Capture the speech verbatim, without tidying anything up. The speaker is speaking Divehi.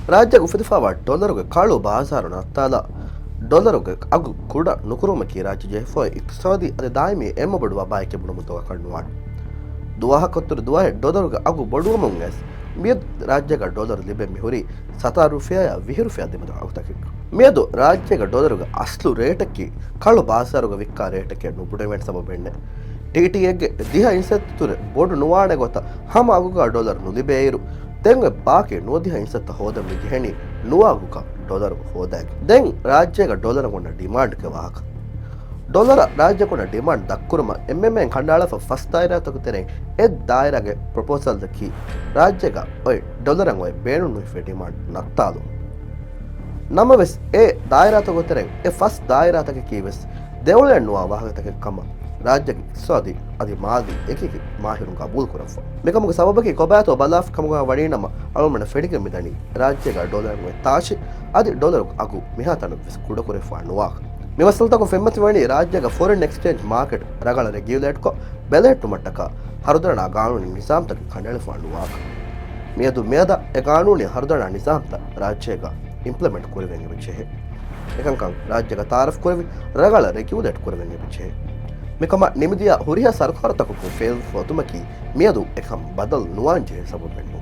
ރާއްޖޭގަ އުފެދިފައިވާ ޑޮލަރުގެ ކަޅު ބާޒާރު ނައްތާލާ، ޑޮލަރުގެ އަގު ކުޑަ ނުކުރުމަކީ ރާއްޖެ ޖެހިފައި އިޤްތިޞާދީ އަދި ދާއިމީ އެންމެ ބޮޑު ވަބާއެއްގެ ބުނުމުން ދޮގަކަށް ނުވާނެ. ދުވަހަކަށް އިތުރު ދުވަހެއް ޑޮލަރުގެ އަގު ބޮޑުވަމުން އައިސް، މިއަދު ރާއްޖޭގަ ޑޮލަރު ލިބެން މިހުރީ ސަތާރަ ރުފިޔާއާ ވިހި ރުފިޔާ ދެމެދު އަގުތަކެއް. މިއަދު ރާއްޖޭގަ ޑޮލަރުގެ އަސްލު ރޭޓަކީ ކަޅު ބާޒާރުގަ ވިއްކާ ރޭޓަކަށް ނުބުނެވޭނެ ސަބަބެއް ނެތް. ޓީޓީއޭގެ ދިހަ އިންސައްތަ އިތުރަށް ބޮޑު ނުވާނެ ގޮތަށް ހަމަ އަގުގަ ޑޮލަރު ނުލިބޭއިރު، ދެން އޮތް ބާކީ ނުވަދިހަ އިންސައްތަ ހޯދަން މި ޖެހެނީ ނުވަ އަގުގަ ޑޮލަރު ހޯދައިގެން. ދެން ރާއްޖޭގަ ޑޮލަރަށް އޮންނަ ޑިމާންޑްގެ ވާހަކަ. ޑޮލަރަށް ރާއްޖޭގަ އޮންނަ ޑިމާންޑް ދަށްކުރުމަށް އެމްއެމްއޭން ކަނޑައަޅާފަ ފަސް ދާއިރާތަކުގެ ތެރެއިން އެއް ދާއިރާގެ ޕްރޮޕޯސަލްއަކީ ރާއްޖޭގަ އޮތް ޑޮލަރަށް އޮތް ބޭނުން ނުހިފޭ ޑިމާންޑް ނައްތާލުން. ނަމަވެސް، އެ ދާއިރާތަކުގެ ތެރެއިން އެ ފަސް ދާއިރާތަކަކީ ވެސް ދެއުޅެން ނުވާ ވާހަކަތަކެއް ކަމަށް ރާއްޖޭގެ އިޤްތިޞާދީ އަދި މާލީ އެކިއެކި މާހިރުން ގަބޫލު ކުރައްވާ. މިކަމުގެ ސަބަބަކީ ކޮބާތޯ ބަލާފަ ކަމުގަ ވަނީ ނަމަ އަޅުގަނޑަށް ފެނިގެން މިދަނީ ރާއްޖޭގަ ޑޮލަރަށް އޮތް ތާށި އަދި ޑޮލަރު އަގު މިހާތަނަށް ވެސް ކުޑަކުރެވިފަ ނުވާކަން. މި މައްސަލަތަކުން ފެންމަތިވަނީ ރާއްޖޭގަ ފޮރިން އެކްސްޗޭންޖް މާކެޓް ރަނގަޅަށް ރެގިއުލޭޓްކޮށް ބެލެހެއްޓުމަށްޓަކާ ހަރުދަނާ ގާނޫނީ ނިޒާމްތަކެއް ކަނޑައެޅިފަ ނުވާކަން. މިއަދު މިއަދަށް އެ ގާނޫނީ ހަރުދަނާ ނިޒާމްތައް ރާއްޖޭގަ އިމްޕްލިމެންޓް ކުރެވެން އެބަޖެހޭ. އެކަންކަން ރާއްޖޭގަ ތައާރަފް ކުރެވި ރަނގަޅަށް ރެގިއުލޭޓް ކުރެވެން އެބަޖެހޭ. މިކަމަށް ނިމިދިޔަ ހުރިހާ ސަރުކާރުތަކަކުން ފެއިލް އޮތުމަކީ މިއަދު އެކަން ބަދަލު ނުވާން ޖެހޭ ސަބަބެއް ނޫން.